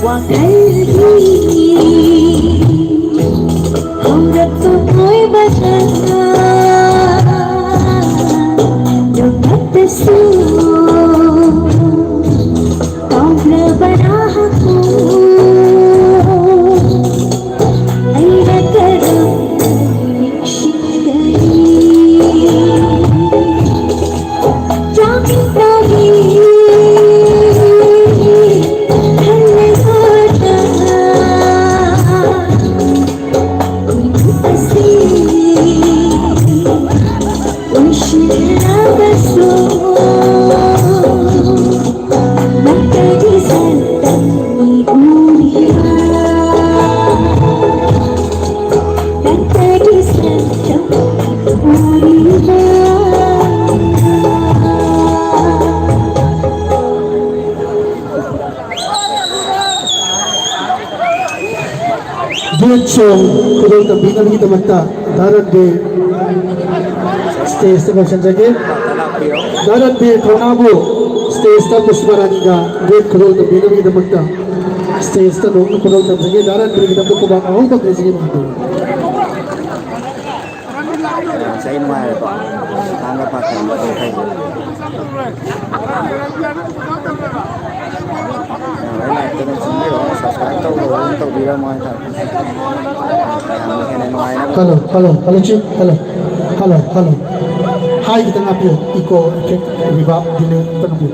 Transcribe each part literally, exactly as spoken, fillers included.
ꯋꯥꯈꯜꯒꯤ ꯍꯧꯔꯛꯄ ꯑꯣꯏꯕꯅ ꯅꯣꯡꯃꯇꯁꯨ ꯀꯥꯎꯈ꯭ꯔꯕ ꯅꯍꯥꯛꯄꯨ ꯑꯩꯅ ꯀꯔꯝꯅ ꯅꯤꯡꯁꯤꯡꯒꯅꯤ? ꯆꯥꯛꯇꯒꯤ ꯍꯜꯂꯛꯄꯗ ꯑꯁꯤ ꯅꯨꯡꯁꯤꯔꯕꯁꯨ ꯅꯪꯇꯒꯤ ꯁꯛꯇꯝ ꯎꯔꯤꯕ, ꯅꯪꯇꯒꯤ ꯁꯛꯇꯝ ꯎꯔꯤꯕ꯫ ꯕꯦꯠ ꯁꯣꯡ ꯈꯨꯗꯣꯜ ꯇꯝꯕꯤꯅꯕꯒꯤꯗꯃꯛꯇ ꯗꯥ ꯔꯟꯕꯤꯔ ꯁ꯭ꯇꯦꯖꯇ ꯀꯧꯁꯤꯟꯖꯒꯦ꯫ ꯗꯥ ꯔꯟꯕꯤꯔ ꯊꯧꯅꯥꯕꯨ ꯁ꯭ꯇꯦꯖꯇ ꯄꯨꯁꯄ ꯔꯥꯅꯤꯒ ꯕꯦꯠ ꯈꯨꯗꯣꯜ ꯇꯝꯕꯤꯅꯕꯒꯤꯗꯃꯛꯇ ꯁ꯭ꯇꯦꯖꯇ ꯅꯣꯡꯅ ꯈꯨꯗꯣꯜ ꯇꯝꯖꯒꯦ꯫ ꯗꯥ ꯔꯟꯕꯤꯔꯒꯤꯗꯃꯛꯇ ꯈꯨꯕꯥꯛ ꯑꯍꯧꯕ ꯄꯤꯖꯒꯦ ꯃꯍꯥꯛꯄꯨ꯫ ꯉꯁꯥꯏ ꯅꯨꯡꯉꯥꯏꯔꯦꯀꯣ꯫ ꯊꯥꯡꯒ ꯄꯥꯛꯇ ꯌꯥꯝ ꯐꯩ꯫ ꯂꯥꯏꯛꯇꯨꯅ ꯆꯤꯡꯕꯤꯔꯛꯑꯣ, subscribe ꯇꯧꯕ ꯑꯗꯨꯝ ꯇꯧꯕꯤꯔꯝꯃꯣ ꯍꯥꯏꯇꯥꯔꯦ꯫ ꯃꯌꯥꯝꯅ ꯍꯦꯟꯅ ꯅꯨꯡꯉꯥꯏꯅꯕ꯫ Hello, hello, hello, check, hello, hello, hello. Hi ꯈꯤꯇꯪ ꯍꯥꯞꯄꯤꯌꯨ, echo effect, reverb, delay ꯈꯤꯇꯪ ꯍꯥꯞꯄꯤꯌꯨ꯫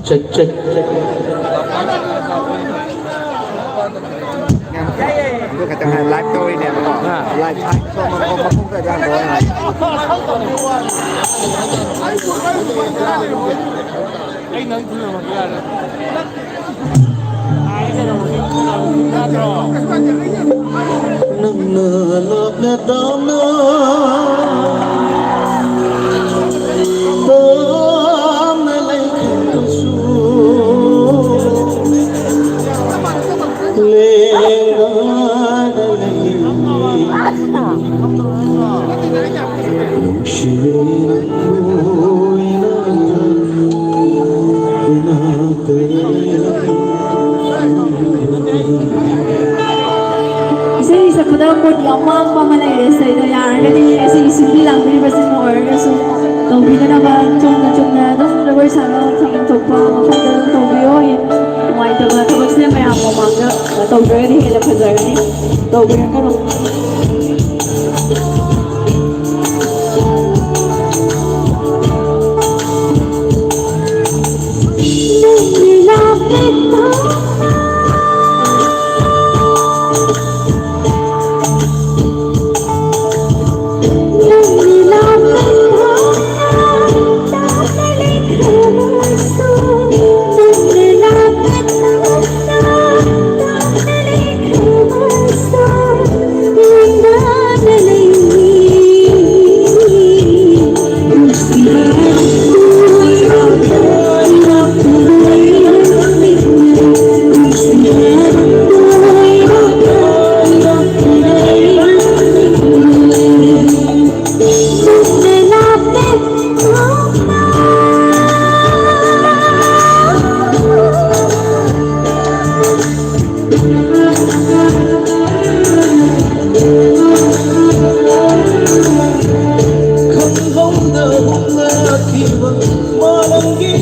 Check, check, check. ꯑꯗꯨ ꯈꯛꯇꯪ ꯍꯥꯏ, live ꯇꯧꯔꯤꯅꯦꯕꯀꯣ꯫ ꯑꯥ꯫ Live ꯊꯥꯏ꯫ ꯃꯈꯣꯡ ꯈꯔꯗꯤ ꯍꯟꯗꯣꯛꯑꯣ꯫ ꯑꯩ ꯅꯪ ꯊꯤꯜꯂꯝꯃꯒꯦ ꯌꯥꯔꯦ꯫ ꯅꯪꯅ ꯂꯥꯞꯅ ꯇꯥꯝꯅ, ꯇꯥꯝꯅ ꯂꯩꯈꯤꯕꯁꯨ, ꯂꯦꯡꯗꯅ ꯂꯩ꯫ ꯅꯨꯡꯁꯤꯕꯤ ꯅꯪꯕꯨ ꯏꯅꯥꯛꯇ, ꯏꯅꯥꯛꯇ ꯂꯩ꯫ ꯏꯁꯩ ꯁꯛꯄꯗ mood ꯌꯥꯝ ꯃꯥꯡꯕ ꯑꯃ ꯂꯩꯔꯦ ꯁꯤꯗꯩꯗ꯫ ꯌꯥꯔꯒꯗꯤ ꯑꯁꯤꯒꯤ ꯁꯤꯟꯕꯤ ꯂꯥꯡꯕꯤꯔꯤꯕꯁꯤꯡꯅ ꯑꯣꯏꯔꯒꯁꯨ ꯇꯧꯕꯤꯗꯅꯕ ꯆꯨꯝꯅ ꯆꯨꯝꯅ ꯑꯗꯨꯝ ꯖꯒꯣꯏ ꯁꯥꯔꯣ, ꯊꯝꯕꯝ ꯊꯣꯛꯄ ꯃꯐꯝꯗ ꯑꯗꯨꯝ ꯇꯧꯕꯤꯌꯣ꯫ ꯅꯨꯡꯉꯥꯏꯇꯕ ꯊꯕꯛꯁꯤꯅ ꯃꯌꯥꯝ ꯃꯃꯥꯡꯗ ꯇꯧꯗ꯭ꯔꯒꯗꯤ ꯍꯦꯟꯅ ꯐꯖꯒꯅꯤ꯫ ꯇꯧꯕꯤꯔꯛꯀꯅꯨ꯫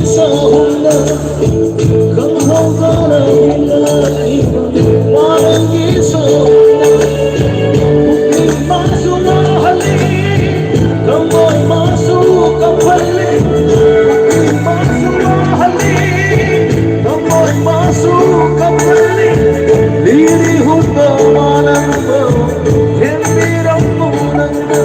ꯁꯥꯍꯨꯝꯅ ꯈꯪꯍꯧꯗꯅ ꯍꯤꯡꯂꯛꯂꯤꯕ ꯋꯥꯔꯪꯒꯤ ꯁꯥꯍꯨꯝꯅ ꯄꯨꯛꯅꯤꯡ ꯃꯥꯁꯨ ꯋꯥꯍꯜꯂꯤ, ꯊꯃꯣꯏ ꯃꯥꯁꯨ ꯀꯞꯍꯜꯂꯤ, ꯄꯨꯛꯅꯤꯡ ꯃꯥꯁꯨ ꯋꯥꯍꯜꯂꯤ, ꯊꯃꯣꯏ ꯃꯥꯁꯨ ꯀꯞꯍꯜꯂꯤ꯫ ꯂꯤꯔꯤ ꯍꯨꯠꯄ ꯃꯥꯂꯪꯕ ꯊꯦꯝꯕꯤꯔꯝꯃꯨ ꯅꯪꯅ꯫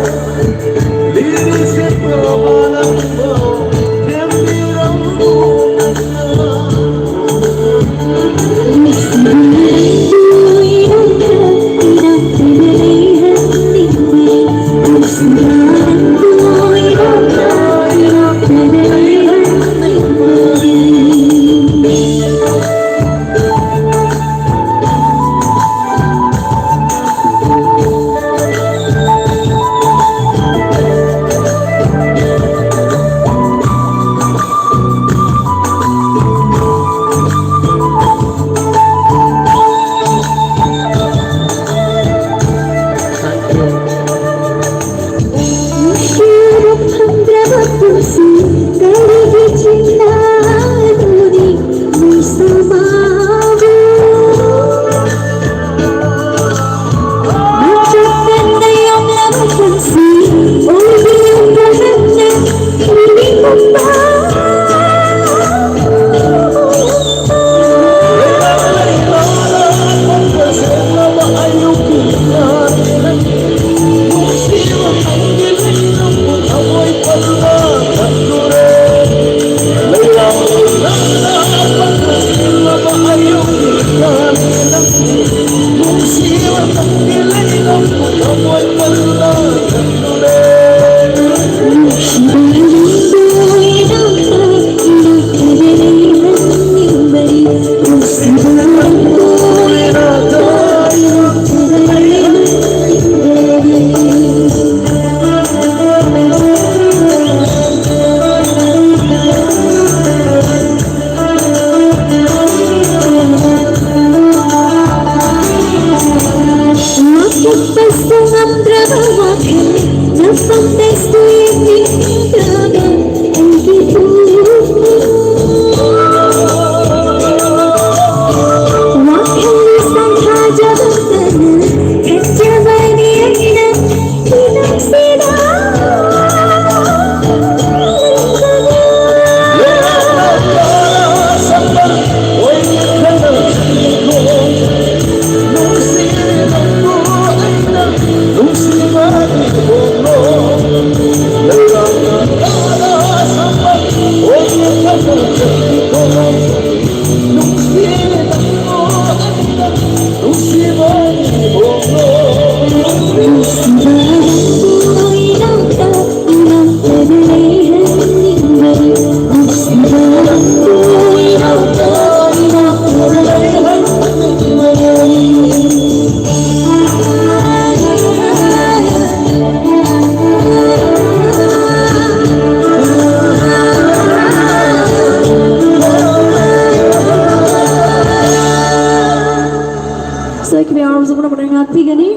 ꯁꯣꯏꯈꯤꯕ ꯌꯥꯎꯔꯕꯁꯨ ꯄꯨꯝꯅꯃꯛꯅ ꯉꯥꯛꯄꯤꯒꯅꯤ꯫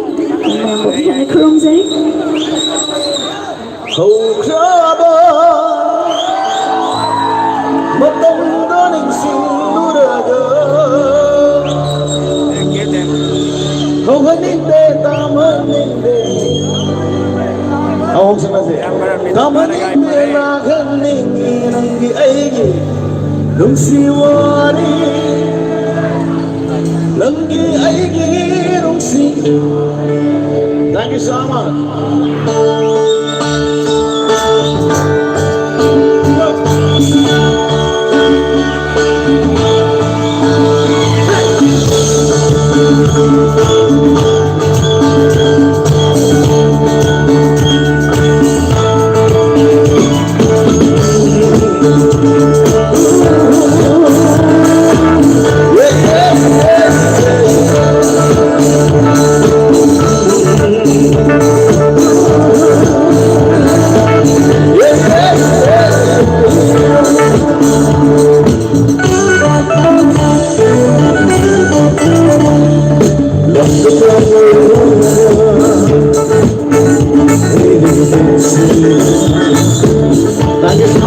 ꯃꯌꯥꯝꯕꯨ ꯍꯦꯟꯅ ꯈꯨꯔꯨꯝꯖꯔꯤ꯫ ꯍꯧꯈ꯭ꯔꯕ ꯃꯇꯝꯗꯣ ꯅꯤꯡꯁꯤꯡꯂꯨꯔꯒ ꯍꯧꯒꯠꯅꯤꯡꯗꯦ, ꯇꯥꯃꯟꯅꯤꯡꯗꯦ꯫ ꯑꯃꯨꯛ ꯁꯛꯅꯁꯦ꯫ ꯇꯥꯃꯟꯅꯤꯡꯗꯦ, ꯅꯥꯍꯟꯅꯤꯡꯉꯤ ꯅꯪꯒꯤ ꯑꯩꯒꯤ ꯅꯨꯡꯁꯤ ꯋꯥꯔꯤ꯫ ꯅꯪꯒꯤ ꯑꯩꯒꯤ ꯅꯨꯡꯁꯤ꯫ Thank you so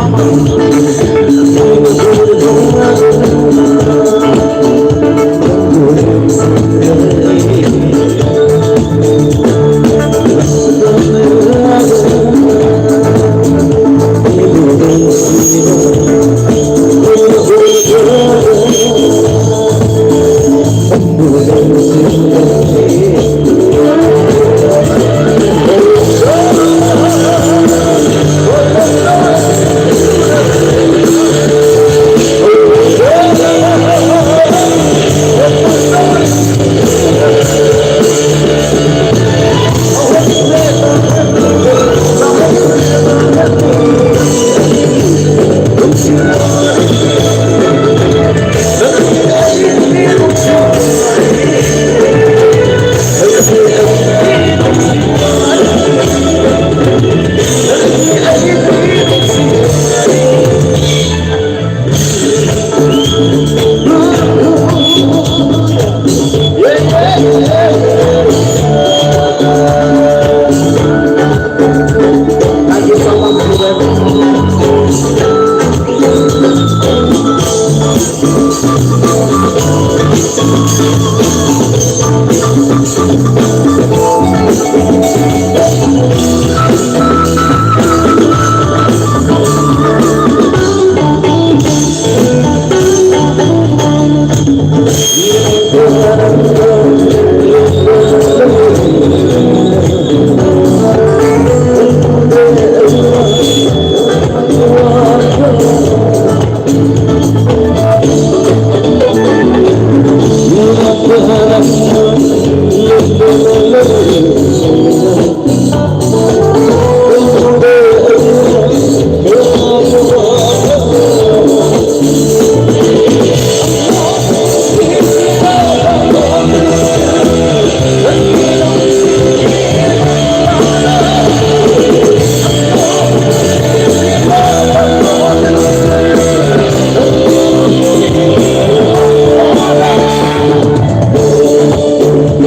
much.